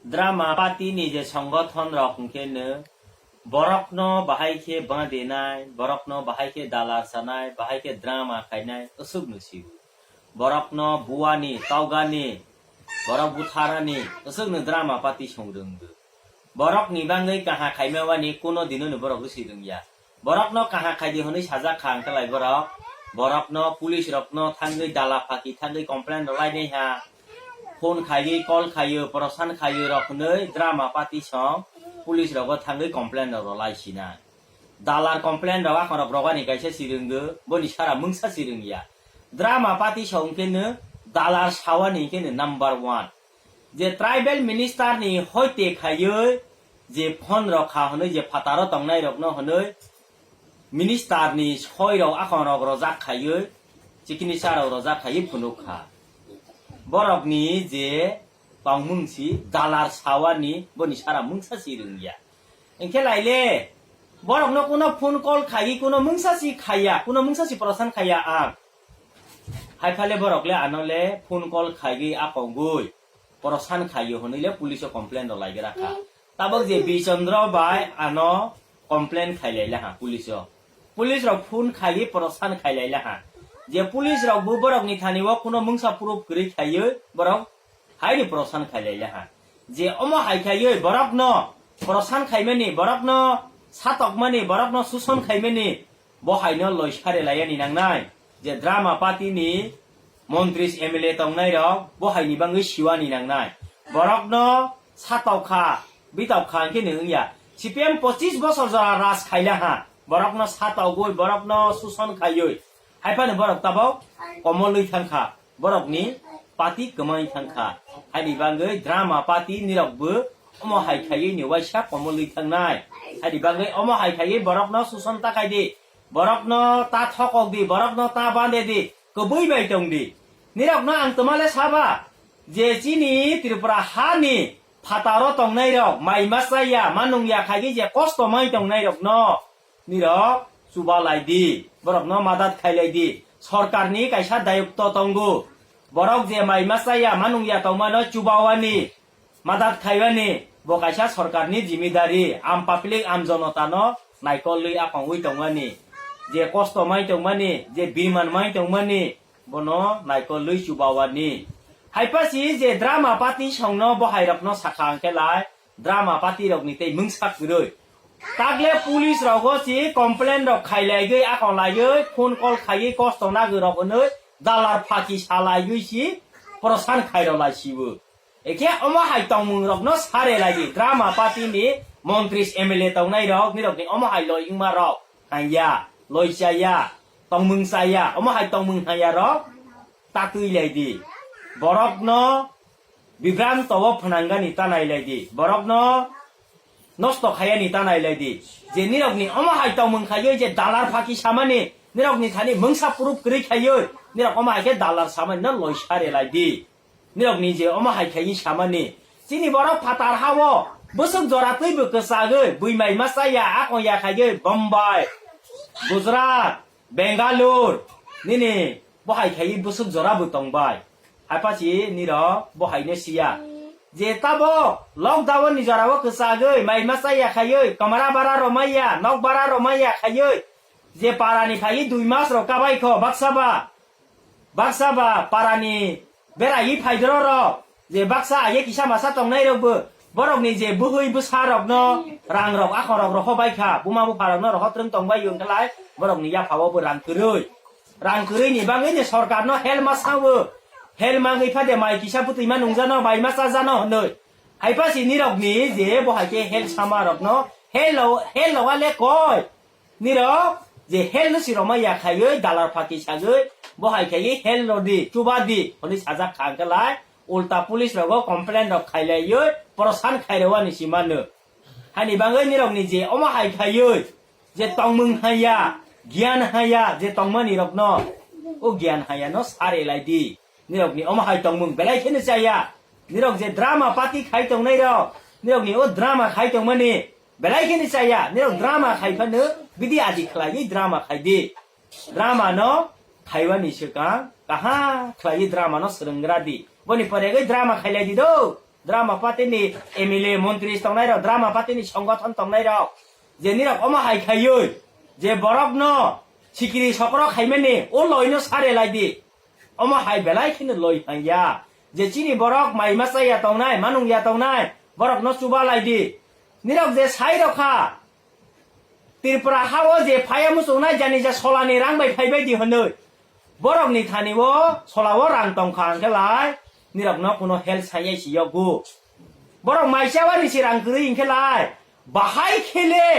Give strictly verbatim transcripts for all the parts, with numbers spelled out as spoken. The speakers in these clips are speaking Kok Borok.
Drama party ni je songothon rok hwnkhe no borokno bahai khe badenai, borokno bahai khe dalar sanai, bahai khe drama khainai, aswk no sio. Borokno buani, taugani, borok butharani, aswk no drama party song rwngdo. Borok ni bangwi kaha khaima wani kuno dino ni borok rwsi rwngya. Borokno kaha khaidi hwnwi sajak kha hwnkhe lai borok. Borokno police rokno thangwi dala phaki thangwi complain rwlai nai ha. Phone khaiwi call khaiwi prosan khaiwi rok hwnwi drama party song police rogo thangwi complain rok rwlai sinai. Dalar complain rok akhorok rogani kaisa si rwngdo, boni sara mungsa si rwngya. Drama party song hwnkhe no dalar sawani hwnkhe no number one. Je tribal minister ni hoite khaiwi je phone rok kha hwnwi je phataro tongnai rokno hwnwi minister ni soi rok akhorok rojak khaiwi chikini cha rok rojak khaiwi phunuk kha. Borok ni je tongmung si dalar sawani boni sara mungsa si rwngya. Hwnkhe laile borokno kuno phone call khaiwi kuno mungsa si khaiya, kuno mungsa si prosan khaiya ang. Hai phale borok le ano le phone call khaiwi akongwi prosan khaiyo hwnwi le police o complain rok laigra kha. Tabok je Bichandra bai ano complain khailai laha police o. Police rok phone khaiwi prosan khailai laha. Je police rok bo borok ni thani o kuno mungsa proof kwrwi khaiyo borok haini prosan khailai laha. Je omo hai khaiwi borokno prosan khaimani, borokno satokmani, borokno suson khaimani, bo haino loi sare layani nangnai. Je drama party ni montris M L A tongnai rok bo haini bangwi siwani nangnai. Borokno satokha, bitokha hwnkhe ni wngya. C P M pochis bosor jora raj khaila ha. Borokno satogwi, borokno suson khaiwi. Haiphano borok tabok komolwi thangkha. Borokni party kwmai thangkha. Haini bangwi drama party nirokbo omo hai khaiwi ni waisa komolwi thangnai. Haini bangwi omo hai khaiwi borokno suson ta khai di. Borokno ta thokok di, borokno ta bande di, kwbwi bai tong di. Nirokno ang twmale saba, je chini Tripura hani phataro tongnai rok, mai ma chaya, ma nungya khaigwi je kosto mai tongnai rokno nirok chuba lai di, borokno madat khai lai di. Sorkarni kaisa dayokto tongo. Borok je mai ma chaya, ma nungya tongmano chubawani, madat khaiwani bo kaisa sorkarni jimidari, am public, am jonotano naikolwi akongwi tongmani, je kosto mai tongmani, je birman mai tongmani, bono naikolwi chubawani. Haipasi je drama party songno bohairokno sakha hwnkhe lai drama party rokni tei mungsa kwrwi. Tagle police rogo si complain rok khailaigwi, akong laiwi, phone call khaiwi, kosto nagwi rok hwnwi dalar phaki salaiwi si prosan khairok lai sibo. Ekhe omo hai tongmung rokno sare lai di. Drama party ni montris M L A tongnai rok, nirok ni omo hai loi wngma rok hanya, loi chaya, tongmung chaya, omo hai tongmung hanya rok tatwi lai di. Borokno bibranto o phnangani tanai lai di. Borokno nosto khayani tanai lai di. Je nirok ni omo hai tongmung khaiwi je dalar phaki samani, nirok ni thani mungsa proof kwrwi khaiwi, nirok omo hai khe dalar samani no loi sare lai di. Nirok ni je omo hai khaiwi samani, chini borok phatar hao bwswk jora twi bo kwchagwi, bwimai ma chaya, akong ya khaiwi Bombay, Gujarat, Bangalore, nini bo hai khaiwi bwswk jora bo tongbai. Haipasi nirok bo hai no siya. Je tabo lockdown ni jora o kwchagwi, mai ma chaya khaiwi, kamara bara romaiya, nok bara romaiya khaiwi, je para ni phaiwi dui mas rok kabai kho baksa ba. Baksa ba parani berai phaidoro rok, je baksa aye kisa masa tongnai rok bo, borok ni je bwhwi bwsa rok no rang rok akhon rok roho bai kha, buma bupha rok no roho twrwng tong bai wng khlai, borok ni yapha o bo rang kwrwi. Rang kwrwi ni bangwi ni sorkar no hel ma sao, hel ma wngwi pha de mai kisa bwtwi ma nung jano, bai ma cha jano hwnwi. Hai pasi nirok ni je bo hai khe hel sama rok no hel lo, hel lo ale koi. Nirok je hel no si roma ya khaiwi dalar phaki sagwi bo hai khaiwi hel rodi, chuba di hwnwi sajak kha hwnkhe lai ulta police rogo complain rok khailaiwi prosan khairewani si mano. Hani bangwi nirok ni je omo hai khaiwi je tongmung haya, giyan haya, je tongmani rok no o giyan haya no sare lai di. Nirok ni omo hai tongmung belai kheno chaya. Nirok je drama party khai tongnai rok, nirok ni o drama khai tongmani belai kheno chaya. Nirok drama khai phano bidi aji khlaiwi drama khai di. Drama no khaiwani swkang kaha khlaiwi drama no swrwng gra di. Boni pore gwi drama khailai di do. drama party ni M L A, montri tongnai rok, drama party ni songothon tongnai rok, je nirok omo hai khaiwi, je borok no sikiri sokro khaimani, o loi no sare lai di. Omo hai belai kheno loi phai ya. Je chini borok mai ma cha ya tongnai, ma nung ya tongnai, borok no chuba lai di. Nirok je sai rok kha, Tripura ha o je phai ya muchungnai jani ja sola ni rang bai phai bai di hwnwi. Borok ni thani o sola o rang tong kha hwnkhe lai, nirok no kuno help sai ya si yogo. Borok mai cha wani si rang kwrwi hwnkhe lai, bahai khe le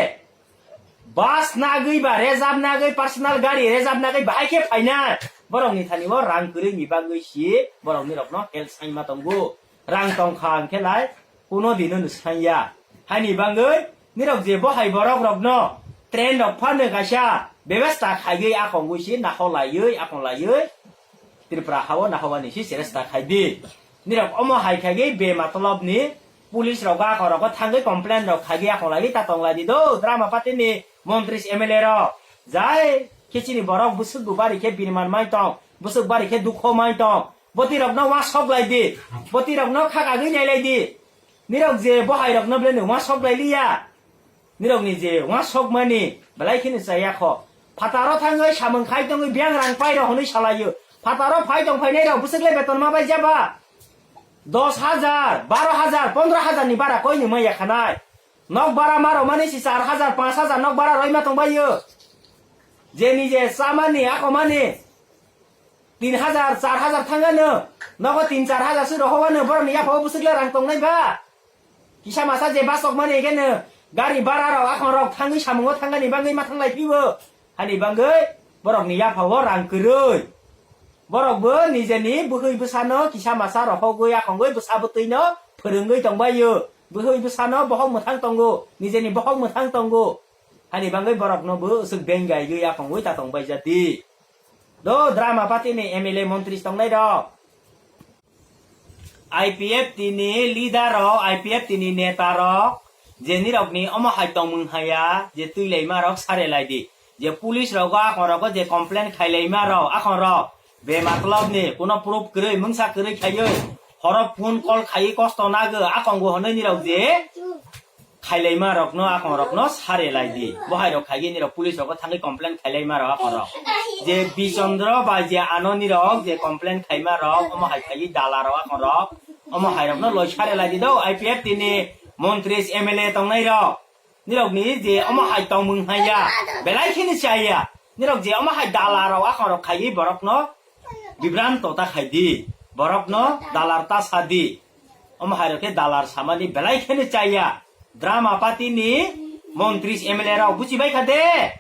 bus nagwi ba reserve nagwi, personal gari reserve nagwi bahai khe phainai. Borok ni thani o rang kwrwi ni bagwi si borok nirok no help sai ma tongo. Rang tong kha hwnkhe lai kuno dino no sai ya. Haini bagwi nirok je bo hai borok rok no train rok phano kaisa bebesta khaiwi akhongwi si nahok laiwi akhong laiwi Tripura ha o nahok ani si cheresta khai di. Nirok omo hai khaiwi be matlab ni police rok akhong rok thangwi complain rok khaiwi akhong laiwi ta tong lai di do drama party ni montri M L A rok. Jai khe chini borok bwswk bo bari khe biriman mai tong, bwswk bari khe dukho mai tong. Boti rok no uansuk lai di. Boti rok no kha kagwi nai lai di. Nirok je bo hai rok no belai no uansuk lai liya. Nirok ni je uansuk mani belai kheno cha ya kho. Phataro thangwi samung khai tongwi biyang rang pai rok hwnwi salaio. Phataro phai tong phainai rok bwswk le beton ma bai jaba. Dos hajar, baro hajar, pondro hajar ni bara koi ni mai ya khanai. Nok bara ma rok mani si char hajar, panch hajar nok bara roi ma tong bai yo. Je ni je cha mani, ako mani. Tin hajar, char hajar thangano, nogo tin char hajar se rohowano, borokni yaphao bwswk le rang tongnai ba? Kisa masa je bachok mani khe no gari bara rok, akhong rok thangwi samungo thangani bagwi ma thanglai phibo. Hani bagwi borokni yaphao rang kwrwi. Borok bo nijeni bwhwi bwsano kisa masa rohogwi, akhongwi bwsa bwtwi no phwrwngwi tongbaio. Bwhwi bwsano bohok mwthang tongo, nijeni bohok mwthang tongo. Hani bagwi borokno bo aswk beng gaigwi akhongwi ta tongbai jati. Do drama party ni M L A montri tongnai rok. I P F T ni leader rok, I P F T ni neta rok, je nirok ni omo hai tongmung haya, je twi lai ma rok sare lai di. Je police rok o akhong rok o je complain khai lai ma rok, akhong rok be matlab ni kuno proof kwrwi, mungsa kwrwi khaiwi, horo phone call khaiwi kosto nagwi, akhong bo hwnwi nirok je khailaima rokno, akhong rokno sare lai di. Bo hai rok khaigwi nirok police rokno thangwi complain khailaima rok akhong rok. Je Bichandra bai je ano nirok je complain khaima rok, omo hai khaigwi dala rok akhong rok. Omo hai rokno loi sare lai di do, I P F T ni montri M L A tongnai rok. Nirok ni je omo hai tongmung haya, belai kheno chaya. Nirok je omo hai dala rok akhong rok khaigwi borokno bibranto ta khai di. Borokno dalar ta sa di. Omo hai rok khe dalar samani belai kheno chaya. Drama party ni montri M L A rok buchi bai kha de.